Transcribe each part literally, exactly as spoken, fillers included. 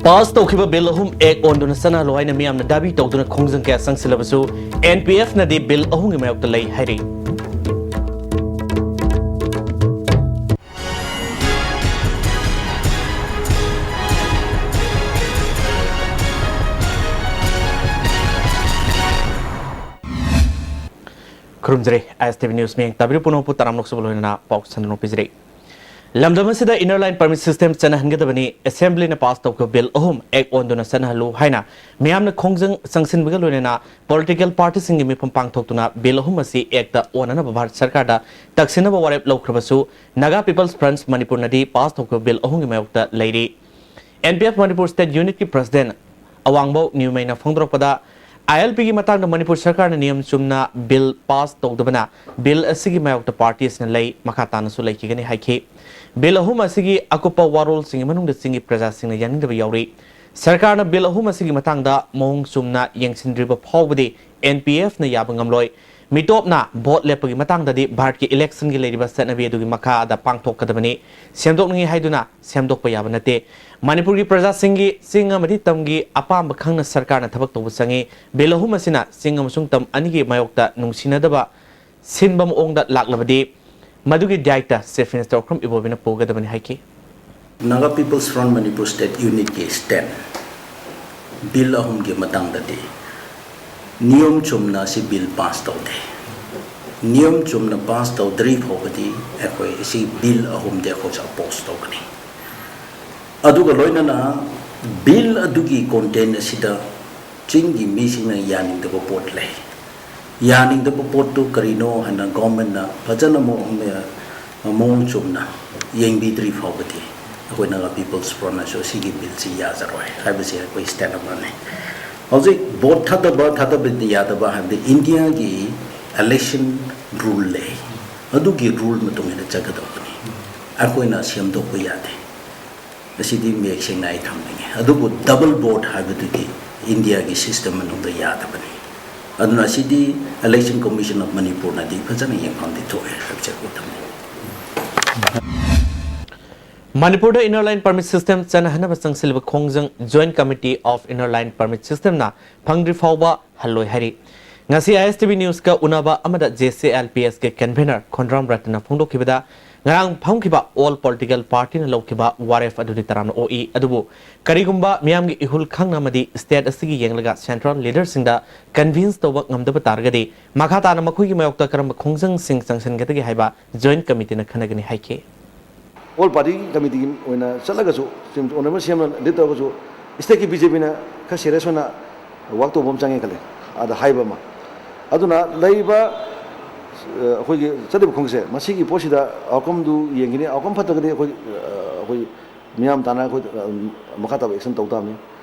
Pass ꯇꯧꯈꯤꯕ bill ꯑꯍꯨꯝ ꯑꯦꯛ ꯑꯣꯟꯗꯨꯅ ꯆꯠꯅꯍꯜꯂꯨ ꯍꯥꯏꯅ ꯃꯤꯌꯥꯝꯅ ꯗꯥꯕꯤ ꯇꯧꯗꯨꯅ ꯈꯣꯡꯖꯪ ꯀꯌꯥ ꯆꯪꯁꯤꯜꯂꯕꯁꯨ, ꯑꯦꯟ ꯄꯤ ꯑꯦꯐꯅꯗꯤ ꯕꯤꯜ ꯑꯍꯨꯝꯒꯤ ꯃꯥꯌꯣꯛꯇ ꯂꯩ ꯍꯥꯏꯔꯤ꯫ ꯈꯨꯔꯨꯝꯖꯔꯤ꯫ ꯑꯦꯁ ꯇꯤ ꯚꯤ ꯅ꯭ꯌꯨꯁ ꯃꯤꯠꯌꯦꯡ ꯇꯥꯕꯤꯔꯤꯕ ꯄꯨꯝꯅꯃꯛꯄꯨ ꯇꯔꯥꯝꯅ ꯑꯣꯛꯆꯕ ꯂꯣꯏꯅꯅ ꯄꯥꯎ ꯁꯟꯗꯣꯛꯅ ꯄꯤꯖꯔꯤ꯫ ꯂꯝꯗꯝ ꯑꯁꯤꯗ ꯏꯟꯅꯔ ꯂꯥꯏꯟ ꯄꯔꯃꯤꯠ ꯁꯤꯁꯇꯦꯝ ꯆꯠꯅꯍꯟꯒꯗꯕꯅꯤ꯫ ꯑꯦꯁꯦꯝꯕ꯭ꯂꯤꯅ ꯄꯥꯁ ꯇꯧꯈꯤꯕ ꯕꯤꯜ ꯑꯍꯨꯝ ꯑꯦꯛ ꯑꯣꯟꯗꯨꯅ ꯆꯠꯅꯍꯜꯂꯨ ꯍꯥꯏꯅ ꯃꯤꯌꯥꯝꯅ ꯈꯣꯡꯖꯪ ꯆꯪꯁꯤꯟꯕꯒ ꯂꯣꯏꯅꯅ ꯄꯣꯂꯤꯇꯤꯀꯦꯜ ꯄꯥꯔꯇꯤꯁꯤꯡꯒꯤ ꯃꯤꯐꯝ ꯄꯥꯡꯊꯣꯛꯇꯨꯅ ꯕꯤꯜ ꯑꯍꯨꯝ ꯑꯁꯤ ꯑꯦꯛꯇ ꯑꯣꯟꯅꯅꯕ ꯚꯥꯔꯠ ꯁꯔꯀꯥꯔꯗ ꯇꯛꯁꯤꯟꯅꯕ ꯋꯥꯔꯦꯞ ꯂꯧꯈ꯭ꯔꯕꯁꯨ, ꯅꯥꯒꯥ ꯄꯤꯄꯜꯁ ꯐ꯭ꯔꯟꯠ ꯃꯅꯤꯄꯨꯔꯅꯗꯤ ꯄꯥꯁ ꯇꯧꯈꯤꯕ ꯕꯤꯜ ꯑꯍꯨꯝꯒꯤ ꯃꯥꯌꯣꯛꯇ ꯂꯩꯔꯤ꯫ N P F Manipur state ꯌꯨꯅꯤꯠꯀꯤ ꯄ꯭ꯔꯁꯤꯗꯦꯟꯠ ꯑꯋꯥꯡꯕꯧ ꯅ꯭ꯌꯨꯃꯩꯅ ꯐꯣꯡꯗꯣꯔꯛꯄꯗ, ꯑꯥꯏ ꯑꯦꯜ ꯄꯤꯒꯤ ꯃꯇꯥꯡꯗ ꯃꯅꯤꯄꯨꯔ ꯁꯔꯀꯥꯔꯅ ꯅꯤꯌꯝ ꯆꯨꯝꯅ ꯕꯤꯜ ꯄꯥꯁ ꯇꯧꯗꯕꯅ ꯕꯤꯜ ꯑꯁꯤꯒꯤ ꯃꯥꯌꯣꯛꯇ ꯄꯥꯔꯇꯤ ꯑꯁꯤꯅ ꯂꯩ, ꯃꯈꯥ ꯇꯥꯅꯁꯨ ꯂꯩꯈꯤꯒꯅꯤ ꯍꯥꯏꯈꯤ꯫ ꯕꯤꯜ ꯑꯍꯨꯝ ꯑꯁꯤꯒꯤ ꯑꯀꯨꯞꯄ ꯋꯥꯔꯣꯜꯁꯤꯡꯒꯤ ꯃꯅꯨꯡꯗ ꯆꯤꯡꯒꯤ ꯄ꯭ꯔꯖꯥꯁꯤꯡꯅ ꯌꯥꯅꯤꯡꯗꯕ ꯌꯥꯎꯔꯤ꯫ ꯁꯔꯀꯥꯔꯅ ꯕꯤꯜ ꯑꯍꯨꯝ ꯑꯁꯤꯒꯤ ꯃꯇꯥꯡꯗ ꯃꯑꯣꯡ ꯆꯨꯝꯅ ꯌꯦꯡꯁꯤꯟꯗ꯭ꯔꯤꯕ ꯐꯥꯎꯕꯗꯤ ꯑꯦꯟ ꯄꯤ ꯑꯦꯐꯅ ꯌꯥꯕ ꯉꯝꯂꯣꯏ꯫ ꯃꯤꯇꯣꯞꯅ ꯚꯣꯠ ꯂꯦꯞꯄꯒꯤ ꯃꯇꯥꯡꯗꯗꯤ ꯚꯥꯔꯠꯀꯤ ꯏꯂꯦꯛꯁꯟꯒꯤ ꯂꯩꯔꯤꯕ ꯆꯠꯅꯕꯤ ꯑꯗꯨꯒꯤ ꯃꯈꯥꯗ ꯄꯥꯡꯊꯣꯛꯀꯗꯕꯅꯤ꯫ ꯁꯦꯝꯗꯣꯛꯅꯤꯡꯏ ꯍꯥꯏꯗꯨꯅ ꯁꯦꯝꯗꯣꯛꯄ ꯌꯥꯕ ꯅꯠꯇꯦ꯫ ꯃꯅꯤꯄꯨꯔꯒꯤ ꯄ꯭ꯔꯖꯥꯁꯤꯡꯒꯤ ꯆꯤꯡ ꯑꯃꯗꯤ ꯇꯝꯒꯤ ꯑꯄꯥꯝꯕ ꯈꯪꯅ ꯁꯔꯀꯥꯔꯅ ꯊꯕꯛ ꯇꯧꯕ ꯆꯪꯏ꯫ ꯕꯤꯜ ꯑꯍꯨꯝ ꯑꯁꯤꯅ ꯆꯤꯡ ꯑꯃꯁꯨꯡ ꯇꯝ ꯑꯅꯤꯒꯤ ꯃꯥꯌꯣꯛꯇ ꯅꯨꯡꯁꯤꯅꯗꯕ ꯁꯤꯟꯕ ꯃꯑꯣꯡꯗ ꯂꯥꯛꯂꯕꯗꯤ, ꯃꯗꯨꯒꯤ ꯗꯥꯏꯇ ꯆꯤꯐ ꯃꯤꯅꯤꯁꯇꯔ ꯑꯣꯀ꯭ꯔꯝ ꯏꯕꯣꯕꯤꯅ ꯄꯨꯒꯗꯕꯅꯤ ꯍꯥꯏꯈꯤ꯫ Naga People's Front Manipur State Unitꯀꯤ stand bill ꯑꯍꯨꯝꯒꯤ ꯃꯇꯥꯡꯗꯗꯤ ꯅꯤꯌꯣꯝ ꯆꯨꯝꯅ ꯁꯤ ꯕꯤꯜ ꯄꯥꯁ ꯇꯧꯗꯦ꯫ ꯅꯤꯌꯣꯝ ꯆꯨꯝꯅ ꯄꯥꯁ ꯇꯧꯗ꯭ꯔꯤ ꯐꯥꯎꯕꯗꯤ ꯑꯩꯈꯣꯏ ꯁꯤ ꯕꯤꯜ ꯑꯍꯨꯝꯗꯤ ꯑꯩꯈꯣꯏꯁꯨ ꯑꯣꯄꯣꯖ ꯇꯧꯒꯅꯤ꯫ ꯑꯗꯨꯒ ꯂꯣꯏꯅꯅ ꯕꯤꯜ ꯑꯗꯨꯒꯤ ꯀꯣꯟꯇꯦꯟ ꯑꯁꯤꯗ ꯆꯤꯡꯒꯤ ꯃꯤꯁꯤꯡꯅ ꯌꯥꯅꯤꯡꯗꯕ ꯄꯣꯠ ꯂꯩ꯫ ꯌꯥꯅꯤꯡꯗꯕ ꯄꯣꯠꯇꯨ ꯀꯔꯤꯅꯣ ꯍꯥꯏꯅ ꯒꯣꯔꯃꯦꯟꯅ ꯐꯖꯅ ꯃꯑꯣꯡ, ꯃꯑꯣꯡ ꯆꯨꯝꯅ ꯌꯦꯡꯕꯤꯗ꯭ꯔꯤ ꯐꯥꯎꯕꯗꯤ ꯑꯩꯈꯣꯏ ꯅꯥꯒꯥ ꯄꯤꯄꯜꯁ ꯐ꯭ꯔꯟꯠꯅꯁꯨ ꯁꯤꯒꯤ ꯕꯤꯜꯁꯤ ꯌꯥꯖꯔꯣꯏ ꯍꯥꯏꯕꯁꯤ ꯑꯩꯈꯣꯏ ꯁ꯭ꯇꯦꯟ ꯑꯃꯅꯤ꯫ ꯍꯧꯖꯤꯛ ꯚꯣꯠ ꯊꯥꯗꯕ, ꯊꯥꯗꯕꯗꯤ ꯌꯥꯗꯕ ꯍꯥꯏꯕꯗꯤ ꯏꯟꯗꯤꯌꯥꯒꯤ ꯏꯂꯦꯛꯁꯟ ꯔꯨꯜ ꯂꯩ꯫ ꯑꯗꯨꯒꯤ ꯔꯨꯜ ꯃꯇꯨꯡ ꯏꯟꯅ ꯆꯠꯀꯗꯧꯕꯅꯤ꯫ ꯑꯩꯈꯣꯏꯅ ꯁꯦꯝꯗꯣꯛꯄ ꯌꯥꯗꯦ꯫ ꯑꯁꯤꯗꯤ ꯃꯌꯦꯛ ꯁꯦꯡꯅ ꯑꯩ ꯊꯝꯅꯤꯡꯉꯤ꯫ ꯑꯗꯨꯕꯨ ꯗꯕꯜ ꯚꯣꯠ ꯍꯥꯏꯕꯗꯨꯗꯤ ꯏꯟꯗꯤꯌꯥꯒꯤ ꯁꯤꯁꯇꯦꯝ ꯃꯅꯨꯡꯗ ꯌꯥꯗꯕꯅꯤ꯫ ꯑꯗꯨꯅ ꯑꯁꯤꯗꯤ Election Commission of ꯃꯅꯤꯄꯨꯔꯅꯗꯤ ꯐꯖꯅ ꯌꯦꯡꯐꯝꯗꯤ ꯊꯣꯛꯑꯦ ꯍꯥꯏꯕꯁꯦ ꯑꯩꯈꯣꯏ ꯊꯝꯖꯒꯦ꯫ ꯃꯅꯤꯄꯨꯔꯗ Inner Line Permit System ꯆꯠꯅꯍꯟꯅꯕ ꯆꯪꯁꯤꯜꯂꯤꯕ ꯈꯣꯡꯖꯪ Joint Committee of Inner Line Permit Systemꯅ ꯐꯪꯗ꯭ꯔꯤ ꯐꯥꯎꯕ ꯍꯜꯂꯣꯏ ꯍꯥꯏꯔꯤ꯫ ꯉꯁꯤ I S T V Newsꯀ ꯎꯅꯕ ꯑꯃꯗ J C L P S ꯀꯤ convener ꯈꯣꯟꯗ꯭ꯔꯥꯝ ꯔꯇꯟꯅ ꯐꯣꯡꯗꯣꯛꯈꯤꯕꯗ, ꯉꯔꯥꯡ ꯐꯝꯈꯤꯕ all political partyꯅ ꯂꯧꯈꯤꯕ ꯋꯥꯔꯦꯞ ꯑꯗꯨꯗꯤ ꯇꯔꯥꯝꯅ ꯑꯣꯛꯏ꯫ ꯑꯗꯨꯕꯨ ꯀꯔꯤꯒꯨꯝꯕ ꯃꯤꯌꯥꯝꯒꯤ ꯏꯍꯨꯜ ꯈꯪꯅ ꯑꯃꯗꯤ state ꯑꯁꯤꯒꯤ ꯌꯦꯡꯂꯒ central leaderꯁꯤꯡꯗ convince ꯇꯧꯕ ꯉꯝꯗꯕ ꯇꯥꯔꯒꯗꯤ, ꯃꯈꯥ ꯇꯥꯅ ꯃꯈꯣꯏꯒꯤ ꯃꯥꯌꯣꯛꯇ ꯀꯔꯝꯕ ꯈꯣꯡꯖꯪꯁꯤꯡ ꯆꯪꯁꯤꯟꯒꯗꯒꯦ ꯍꯥꯏꯕ Joint Committeeꯅ ꯈꯟꯅꯒꯅꯤ ꯍꯥꯏꯈꯤ꯫ All party committeeꯒꯤ ꯑꯣꯏꯅ ꯆꯠꯂꯒꯁꯨ, ꯁꯤꯝ ꯑꯣꯅꯔꯦꯕꯜ ꯁꯤ ꯑꯦꯝꯅ ꯂꯤꯗ ꯇꯧꯔꯒꯁꯨ, stateꯀꯤ B J Pꯅ ꯈꯔ serious ꯑꯣꯏꯅ work ꯇꯧꯕ ꯑꯃ ꯆꯪꯉꯦ ꯈꯜꯂꯦ, ꯑꯗ ꯍꯥꯏꯕ ꯑꯃ꯫ ꯑꯗꯨꯅ ꯂꯩꯔꯤꯕ, ꯑ, ꯑꯩꯈꯣꯏꯒꯤ ꯆꯠꯂꯤꯕ ꯈꯣꯡꯁꯦ, ꯃꯁꯤꯒꯤ ꯄꯣꯠꯁꯤꯗ outcomeꯗꯨ ꯌꯦꯡꯈꯤꯅꯤ꯫ Outcome ꯐꯠꯇ꯭ꯔꯒꯗꯤ ꯑꯩꯈꯣꯏ, ꯑ, ꯑꯩꯈꯣꯏ ꯃꯤꯌꯥꯝ ꯇꯥꯟꯅ ꯑꯩꯈꯣꯏ, ꯑ, ꯃꯈꯥ ꯇꯥꯕ action ꯇꯧ ꯇꯥꯕꯅꯤ꯫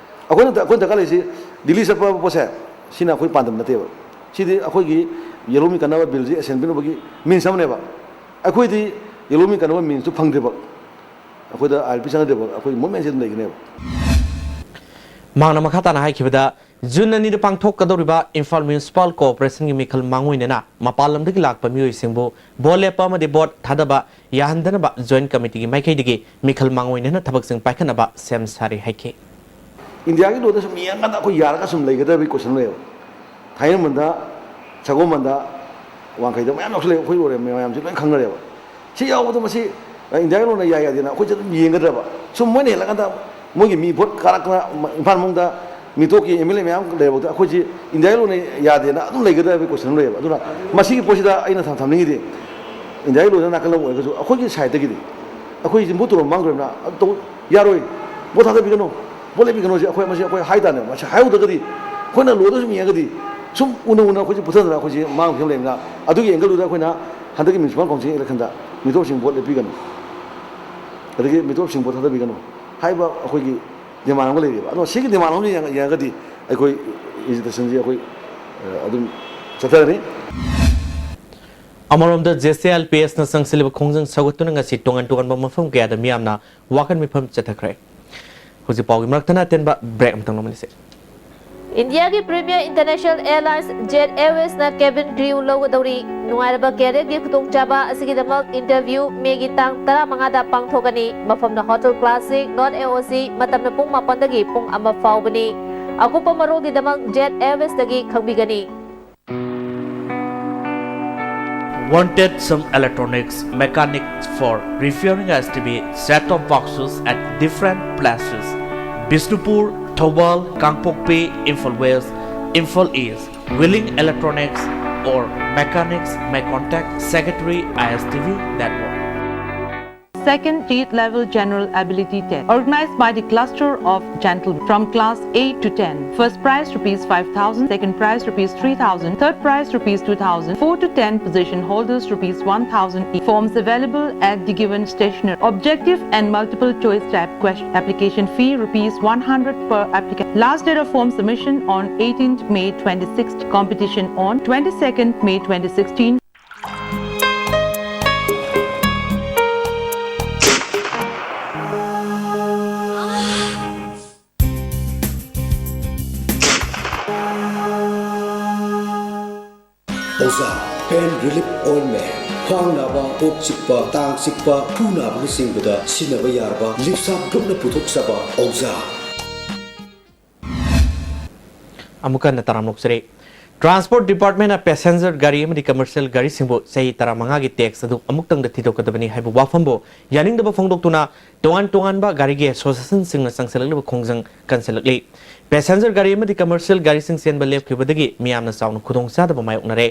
ꯑꯩꯈꯣꯏꯅ, ꯑꯩꯈꯣꯏꯅ ꯗꯔꯀꯥꯔ ꯂꯩꯔꯤꯁꯤ ꯗꯤꯜꯂꯤ ꯆꯠꯄ ꯄꯣꯠꯁꯦ, ꯁꯤꯅ ꯑꯩꯈꯣꯏ ꯄꯥꯟꯗꯝ ꯅꯠꯇꯦꯕ꯫ ꯁꯤꯗꯤ ꯑꯩꯈꯣꯏꯒꯤ ꯌꯦꯜꯂꯣꯃꯤ ꯀꯟꯅꯕ ꯕꯤꯜꯁꯤ ꯁꯦꯟꯕꯤꯅꯕꯒꯤ means ꯑꯃꯅꯦꯕ꯫ ꯑꯩꯈꯣꯏꯗꯤ ꯌꯦꯜꯂꯣꯃꯤ ꯀꯟꯅꯕ meansꯇꯨ ꯐꯪꯗ꯭ꯔꯤꯕ꯫ ꯑꯩꯈꯣꯏꯗ I L P ꯆꯪꯅꯗ꯭ꯔꯤꯕ ꯑꯩꯈꯣꯏ movementꯁꯤ ꯑꯗꯨꯝ ꯂꯩꯒꯅꯦꯕ꯫ ꯃꯍꯥꯛꯅ ꯃꯈꯥ ꯇꯥꯅ ꯍꯥꯏꯈꯤꯕꯗ, June ꯑꯅꯤꯗ ꯄꯥꯡꯊꯣꯛꯀꯗꯧꯔꯤꯕ Imphal Municipal Corporationꯒꯤ ꯃꯤꯈꯜ ꯃꯥꯡꯑꯣꯏꯅꯅ ꯃꯄꯥꯟ ꯂꯝꯗꯒꯤ ꯂꯥꯛꯄ ꯃꯤꯑꯣꯏꯁꯤꯡꯕꯨ vote ꯂꯦꯞꯄ ꯑꯃꯗꯤ vote ꯊꯥꯗꯕ ꯌꯥꯍꯟꯗꯅꯕ Joint Committeeꯒꯤ ꯃꯥꯏꯀꯩꯗꯒꯤ ꯃꯤꯈꯜ ꯃꯥꯡꯑꯣꯏꯅꯅ ꯊꯕꯛꯁꯤꯡ ꯄꯥꯏꯈꯠꯅꯕ ꯁꯦꯝ ꯁꯥꯔꯤ ꯍꯥꯏꯈꯤ꯫ ꯏꯟꯗꯤꯌꯥꯒꯤ ꯂꯣꯗ ꯁꯨꯝ ꯌꯦꯡꯉꯀꯥꯟꯗ ꯑꯩꯈꯣꯏ ꯌꯥꯔꯒ ꯁꯨꯝ ꯂꯩꯒꯗꯕꯒꯤ question ꯂꯩꯌꯦꯕ꯫ ꯊꯥꯏꯅꯃꯟꯗ, ꯁꯒꯣꯜꯕꯟꯗ, ꯋꯥꯡꯈꯩꯗ ꯃꯌꯥꯝ ꯌꯥꯎꯁꯜꯂꯛꯑꯦ, ꯑꯩꯈꯣꯏ ꯂꯣꯏꯔꯦ, ꯃꯌꯥꯝꯁꯦ ꯂꯣꯏ ꯈꯪꯅꯔꯦꯕ꯫ ꯁꯤ ꯌꯥꯎꯕꯗꯣ ꯃꯁꯤ, ꯑ, ꯏꯟꯗꯤꯌꯥꯒꯤ ꯂꯣꯟꯅ ꯌꯥꯏ ꯌꯥꯗꯦꯅ ꯑꯩꯈꯣꯏꯁꯦ ꯑꯗꯨꯝ ꯌꯦꯡꯒꯗ꯭ꯔꯕ? ꯁꯨꯝ ꯃꯣꯏꯅ ꯍꯦꯜꯂꯀꯥꯟꯗ ꯃꯣꯏꯒꯤ ꯃꯤ ꯚꯣꯠ ꯀꯥꯔꯛꯇꯅ ꯏꯝꯐꯥꯜ ꯃꯅꯨꯡꯗ ꯃꯤꯇꯣꯞꯀꯤ M L A ꯃꯌꯥꯝ ꯂꯩꯔꯕꯗ ꯑꯩꯈꯣꯏꯁꯤ ꯏꯟꯗꯤꯌꯥꯒꯤ ꯂꯣꯟꯅ ꯌꯥꯗꯦꯅ ꯑꯗꯨꯝ ꯂꯩꯒꯗ꯭ꯔꯕꯒꯤ question ꯑꯃ ꯂꯩꯌꯦꯕ꯫ ꯑꯗꯨꯅ ꯃꯁꯤꯒꯤ ꯄꯣꯠꯁꯤꯗ ꯑꯩꯅ ꯊꯝ-, ꯊꯝꯅꯤꯡꯉꯤꯗꯤ, ꯏꯟꯗꯤꯌꯥꯒꯤ ꯂꯣꯟꯅ ꯅꯥꯀꯜ ꯑꯃ ꯑꯣꯏꯔꯒꯁꯨ ꯑꯩꯈꯣꯏꯒꯤ sideꯇꯒꯤꯗꯤ ꯑꯩꯈꯣꯏ ꯌꯨꯝꯕꯨ ꯇꯣꯂꯣꯞ ꯃꯥꯡꯈ꯭ꯔꯕꯅꯤꯅ ꯑꯗꯨ ꯇꯧ-, ꯌꯥꯔꯣꯏ, ꯚꯣꯠ ꯊꯥꯗꯕꯤꯒꯅꯨ, ꯚꯣꯠ ꯂꯦꯞꯄꯤꯒꯅꯨ ꯁꯤ ꯑꯩꯈꯣꯏ, ꯃꯁꯤ ꯑꯩꯈꯣꯏ ꯍꯥꯏ ꯇꯥꯔꯦ꯫ ꯃꯁꯤ ꯍꯥꯏꯍꯧꯗ꯭ꯔꯒꯗꯤ ꯑꯩꯈꯣꯏꯅ ꯂꯣꯗ ꯁꯨꯝ ꯌꯦꯡꯉꯒꯗꯤ ꯁꯨꯝ ꯎꯅ ꯎꯅ ꯑꯩꯈꯣꯏꯁꯦ ꯄꯨꯊꯗꯅ ꯑꯩꯈꯣꯏꯁꯦ ꯃꯥꯡꯕ ꯐꯤꯕꯝ ꯂꯩꯕꯅꯤꯅ ꯑꯗꯨꯒꯤ angle-ꯗꯨꯗ ꯑꯩꯈꯣꯏꯅ ꯍꯟꯗꯛꯀꯤ municipal council electionꯗ ꯃꯤꯇꯣꯞꯁꯤꯡ ꯚꯣꯠ ꯂꯦꯞꯄꯤꯒꯅꯨ꯫ ꯑꯗꯒꯤ ꯃꯤꯇꯣꯞꯁꯤꯡ ꯚꯣꯠ ꯊꯥꯗꯕꯤꯒꯅꯨ ꯍꯥꯏꯕ ꯑꯩꯈꯣꯏꯒꯤ demand ꯑꯃ ꯂꯩꯔꯤꯕ꯫ ꯑꯗꯣ ꯁꯤꯒꯤ demand ꯑꯃ ꯌꯦꯡꯉ-, ꯌꯦꯡꯉꯒꯗꯤ ꯑꯩꯈꯣꯏ agitationꯁꯤ ꯑꯩꯈꯣꯏ, ꯑ, ꯑꯗꯨꯝ ꯆꯠꯊꯔꯅꯤ꯫ ꯑꯃꯔꯣꯝꯗ, J C L P Sꯅ ꯆꯪꯁꯤꯜꯂꯤꯕ ꯈꯣꯡꯖꯪ ꯁꯧꯒꯠꯇꯨꯅ ꯉꯁꯤ ꯇꯣꯉꯥꯟ ꯇꯣꯉꯥꯟꯕ ꯃꯐꯝ ꯀꯌꯥꯗ ꯃꯤꯌꯥꯝꯅ ꯋꯥꯀꯠ ꯃꯤꯐꯝ ꯆꯠꯊꯈ꯭ꯔꯦ꯫ ꯍꯧꯖꯤꯛ ꯄꯥꯎꯒꯤ ꯃꯔꯛꯇꯅ ꯑꯇꯦꯟꯕ break ꯑꯃꯇꯪ ꯂꯧꯃꯤꯟꯅꯁꯤ꯫ ꯏꯟꯗꯤꯌꯥꯒꯤ Premier International Airlines Jet Airwaysꯅ cabin crew ꯂꯧꯒꯗꯧꯔꯤ꯫ ꯅꯨꯡꯉꯥꯏꯔꯕ careerꯒꯤ ꯈꯨꯗꯣꯡꯆꯥꯕ ꯑꯁꯤꯒꯤꯗꯃꯛ interview Mayꯒꯤ ꯇꯥꯡ ꯇꯔꯥꯃꯉꯥꯗ ꯄꯥꯡꯊꯣꯛꯀꯅꯤ꯫ ꯃꯐꯝꯅ Hotel Classic, North AOC, ꯃꯇꯝꯅ ꯄꯨꯡ ꯃꯥꯄꯟꯗꯒꯤ ꯄꯨꯡ ꯑꯃ ꯐꯥꯎꯕꯅꯤ꯫ ꯑꯀꯨꯞꯄ ꯃꯔꯣꯜꯒꯤꯗꯃꯛ Jet Airwaysꯇꯒꯤ ꯈꯪꯕꯤꯒꯅꯤ꯫ Wanted some electronics mechanics for repairing S T V set-top boxes at different places: Bishnupur, Thoubal, Kangpokpi, Imphal West, Imphal East. Willing electronics or mechanics may contact Secretary I S T V Network. Second state level general ability test organized by the cluster of gentlemen from class eight to ten. First prize rupees five thousand, second prize rupees three thousand, third prize rupees two thousand. Four to ten position holders rupees one thousand each. Forms available at the given stationery. Objective and multiple choice type question. Application fee rupees one hundred per applicant. Last date of form submission on eighteenth May twenty-sixth. Competition on twenty-second May twenty sixteen. ꯑꯣꯖꯥ, pain relief ointment, ꯈ꯭ꯋꯥꯡ ꯅꯥꯕ, ꯀꯣꯛ ꯆꯤꯛꯄ, ꯇꯥꯡ ꯆꯤꯛꯄ, ꯈꯨ ꯅꯥꯕꯅꯆꯤꯡꯕꯗ ꯁꯤꯖꯤꯟꯅꯕ ꯌꯥꯔꯕ ꯂꯤꯞꯁꯥꯞ ꯒ꯭ꯔꯨꯞꯅ ꯄꯨꯊꯣꯛꯆꯕ ꯑꯣꯖꯥ꯫ ꯑꯃꯨꯛ ꯍꯟꯅ ꯇꯔꯥꯝꯅ ꯑꯣꯛꯆꯔꯤ꯫ Transport Departmentꯅ passenger ꯒꯥꯔꯤ ꯑꯃꯗꯤ commercial ꯒꯥꯔꯤꯁꯤꯡꯕꯨ ꯆꯍꯤ ꯇꯔꯥꯃꯉꯥꯒꯤ tax ꯑꯗꯨ ꯑꯃꯨꯛꯇꯪꯗ ꯊꯤꯗꯣꯛꯀꯗꯕꯅꯤ ꯍꯥꯏꯕ ꯋꯥꯐꯝꯕꯨ ꯌꯥꯅꯤꯡꯗꯕ ꯐꯣꯡꯗꯣꯛꯇꯨꯅ ꯇꯣꯉꯥꯟ ꯇꯣꯉꯥꯟꯕ ꯒꯥꯔꯤꯒꯤ associationꯁꯤꯡꯅ ꯆꯪꯁꯤꯜꯂꯛꯂꯤꯕ ꯈꯣꯡꯖꯪ ꯀꯟꯁꯤꯜꯂꯛꯂꯤ꯫ Passenger ꯒꯥꯔꯤ ꯑꯃꯗꯤ commercial ꯒꯥꯔꯤꯁꯤꯡ ꯆꯦꯟꯕ ꯂꯦꯞꯈꯤꯕꯗꯒꯤ ꯃꯤꯌꯥꯝꯅ ꯆꯥꯎꯅ ꯈꯨꯗꯣꯡꯆꯥꯗꯕ ꯃꯥꯌꯣꯛꯅꯔꯦ꯫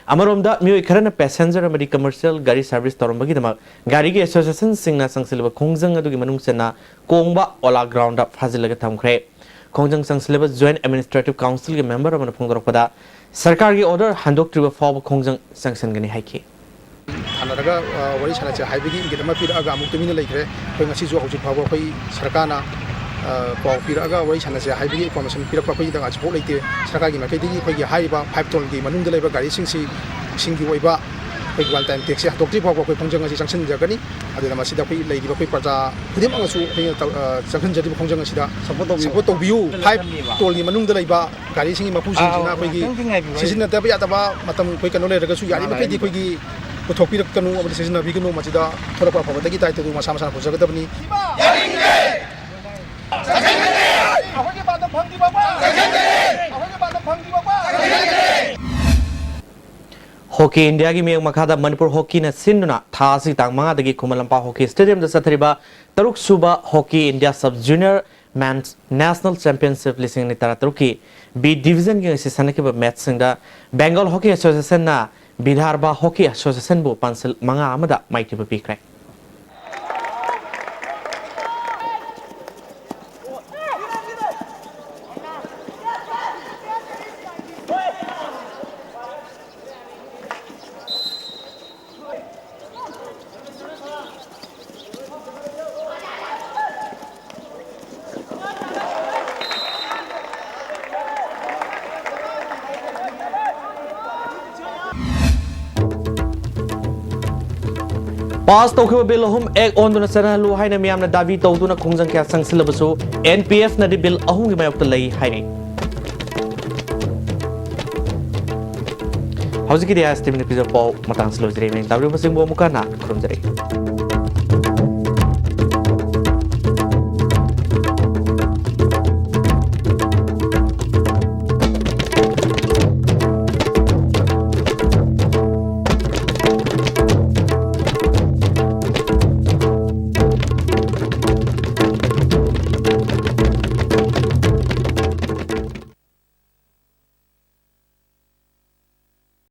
ꯑꯃꯔꯣꯝꯗ ꯃꯤꯑꯣꯏ ꯈꯔꯅ passenger ꯑꯃꯗꯤ commercial ꯒꯥꯔꯤ service ꯇꯧꯔꯝꯕꯒꯤꯗꯃꯛ ꯒꯥꯔꯤꯒꯤ associationꯁꯤꯡꯅ ꯆꯪꯁꯤꯜꯂꯤꯕ ꯈꯣꯡꯖꯪ ꯑꯗꯨꯒꯤ ꯃꯅꯨꯡ ꯆꯟꯅ ꯀꯣꯡꯕ ꯑꯣꯂꯥ groundꯗ ꯐꯥꯖꯤꯜꯂꯒ ꯊꯝꯈ꯭ꯔꯦ꯫ ꯈꯣꯡꯖꯪ ꯆꯪꯁꯤꯜꯂꯕ Joint Administrative Councilꯒꯤ member ꯑꯃꯅ ꯐꯣꯡꯗꯣꯔꯛꯄꯗ, ꯁꯔꯀꯥꯔꯒꯤ order ꯍꯟꯗꯣꯛꯇ꯭ꯔꯤꯕ ꯐꯥꯎꯕ ꯈꯣꯡꯖꯪ ꯆꯪꯁꯤꯟꯒꯅꯤ ꯍꯥꯏꯈꯤ꯫ ꯊꯥꯅꯔꯒ ꯋꯥꯔꯤ ꯁꯥꯟꯅꯁꯦ ꯍꯥꯏꯕꯒꯤ ꯏꯪꯒꯤꯠ ꯑꯃ ꯄꯤꯔꯛꯑꯒ ꯑꯃꯨꯛ ꯇꯨꯃꯤꯟꯅ ꯂꯩꯈ꯭ꯔꯦ꯫ ꯑꯩꯈꯣꯏ ꯉꯁꯤꯁꯨ ꯍꯧꯖꯤꯛ ꯐꯥꯎꯕ ꯑꯩꯈꯣꯏ ꯁꯔꯀꯥꯔꯅ ꯄꯥꯎ ꯄꯤꯔꯛꯑꯒ ꯋꯥꯔꯤ ꯁꯥꯟꯅꯁꯦ ꯍꯥꯏꯕꯒꯤ information ꯄꯤꯔꯛꯄ ꯑꯩꯈꯣꯏꯒꯤ ꯉꯁꯤꯐꯥꯎ ꯂꯩꯇꯦ꯫ ꯁꯔꯀꯥꯔꯒꯤ ꯃꯥꯏꯀꯩꯗꯒꯤ ꯑꯩꯈꯣꯏꯒꯤ ꯍꯥꯏꯔꯤꯕ five tonneꯒꯤ ꯃꯅꯨꯡꯗ ꯂꯩꯕ ꯒꯥꯔꯤꯁꯤꯡꯁꯤ ꯁꯤꯡꯒꯤ ꯑꯣꯏꯕ ꯑꯩꯈꯣꯏ ꯋꯥꯟ ꯇꯥꯏꯝ ꯇꯦꯛꯁꯁꯦ ꯍꯟꯗꯣꯛꯇ꯭ꯔꯤ ꯐꯥꯎꯕ ꯑꯩꯈꯣꯏ ꯈꯣꯡꯖꯪ ꯑꯁꯤ ꯆꯪꯁꯤꯟꯖꯒꯅꯤ꯫ ꯑꯗꯨꯅ ꯃꯁꯤꯗ ꯑꯩꯈꯣꯏ ꯂꯩꯔꯤꯕ ꯑꯩꯈꯣꯏ ꯄ꯭ꯔꯖꯥ ꯈꯨꯗꯤꯡꯃꯛꯅꯁꯨ ꯑꯩꯈꯣꯏꯅ ꯇꯧ-, ꯑ, ꯆꯪꯁꯤꯟꯖꯔꯤꯕ ꯈꯣꯡꯖꯪ ꯑꯁꯤꯗ ꯁꯄꯣꯔꯠ ꯇꯧꯕꯤꯌꯨ꯫ ꯁꯄꯣꯔꯠ ꯇꯧꯕꯤꯌꯨ꯫ ꯐꯥꯏꯚ ꯇꯣꯜꯒꯤ ꯃꯅꯨꯡꯗ ꯂꯩꯕ ꯒꯥꯔꯤꯁꯤꯡꯒꯤ ꯃꯄꯨꯁꯤꯡꯁꯤꯅ ꯑꯥ, ꯑꯩꯈꯣꯏꯒꯤ ꯉꯥꯛꯇꯪꯗꯤ ꯉꯥꯏꯕꯤꯌꯨ꯫ ꯁꯤꯖꯤꯟꯅꯗꯕ ꯌꯥꯗꯕ ꯃꯇꯝ ꯑꯩꯈꯣꯏ ꯀꯩꯅꯣ ꯂꯩꯔꯒꯁꯨ ꯌꯥꯔꯤꯕ ꯃꯈꯩꯗꯤ ꯑꯩꯈꯣꯏꯒꯤ ꯄꯨꯊꯣꯛꯄꯤꯔꯛꯀꯅꯨ ꯑꯃꯗꯤ ꯁꯤꯖꯤꯟꯅꯕꯤꯒꯅꯨ꯫ ꯃꯁꯤꯗ ꯊꯣꯔꯛꯄ ꯑꯐꯕꯗꯒꯤ ꯇꯥꯏꯇꯗꯨ ꯃꯁꯥ ꯃꯁꯥꯅ ꯄꯨꯖꯒꯗꯕꯅꯤ꯫ ꯑꯩꯈꯣꯏꯒꯤ ꯄꯥꯟꯗꯝ ꯐꯪꯗ꯭ꯔꯤꯐꯥꯎꯕ ꯑꯩꯈꯣꯏꯒꯤ ꯄꯥꯟꯗꯝ ꯐꯪꯗ꯭ꯔꯤꯐꯥꯎꯕ ꯍꯣꯀꯤ ꯏꯟꯗꯤꯌꯥꯒꯤ ꯃꯤꯠꯌꯦꯡ ꯃꯈꯥꯗ ꯃꯅꯤꯄꯨꯔ ꯍꯣꯀꯤꯅ ꯁꯤꯟꯗꯨꯅ ꯊꯥ ꯑꯁꯤꯒꯤ ꯇꯥꯡ ꯃꯉꯥꯗꯒꯤ ꯈꯨꯃꯟ ꯂꯝꯄꯥꯛ ꯍꯣꯀꯤ ꯁ꯭ꯇꯦꯗꯤꯌꯝꯗ ꯆꯠꯊꯔꯤꯕ ꯇꯔꯨꯛ ꯁꯨꯕ hockey India sub junior men's national championship ꯂꯤꯁꯤꯡ ꯑꯅꯤ ꯇꯔꯥꯇꯔꯨꯛꯀꯤ ꯕꯤ ꯗꯤꯕꯤꯖꯟꯒꯤ ꯉꯁꯤ ꯁꯥꯟꯅꯈꯤꯕ ꯃꯦꯠꯁꯁꯤꯡꯗ ꯕꯦꯡꯒꯣꯜ ꯍꯣꯀꯤ ꯑꯦꯁꯣꯁꯤꯌꯦꯁꯟꯅ ꯕꯤꯗꯥꯔꯚꯥ ꯍꯣꯀꯤ ꯑꯦꯁꯣꯁꯤꯌꯦꯁꯟꯕꯨ ꯄꯥꯟꯁꯤꯜ ꯃꯉꯥ ꯑꯃꯗ ꯃꯥꯏꯊꯤꯕ ꯄꯤꯈ꯭ꯔꯦ꯫ ꯄꯥꯁ ꯇꯧꯈꯤꯕ ꯕꯤꯜ ꯑꯍꯨꯝ ꯑꯦꯛ ꯑꯣꯟꯗꯨꯅ ꯆꯠꯅꯍꯜꯂꯨ ꯍꯥꯏꯅ ꯃꯤꯌꯥꯝꯅ ꯗꯥꯕꯤ ꯇꯧꯗꯨꯅ ꯈꯣꯡꯖꯪ ꯀꯌꯥ ꯆꯪꯁꯤꯜꯂꯕꯁꯨ, ꯑꯦꯟ ꯄꯤ ꯑꯦꯐꯅꯗꯤ ꯕꯤꯜ ꯑꯍꯨꯝꯒꯤ ꯃꯥꯌꯣꯛꯇ ꯂꯩ ꯍꯥꯏꯔꯤ꯫ ꯍꯧꯖꯤꯛꯀꯤꯗꯤ ꯑꯥꯏ ꯑꯦꯁ ꯇꯤ ꯚꯤꯅ ꯄꯤꯖꯕ ꯄꯥꯎ ꯃꯇꯥꯡꯁꯤ ꯂꯣꯏꯖꯔꯦ꯫ ꯅꯤꯡꯇꯥꯕꯤꯔꯤꯕꯁꯤꯡꯕꯨ ꯑꯃꯨꯛꯀ ꯍꯟꯅ ꯈꯨꯔꯨꯝꯖꯔꯤ꯫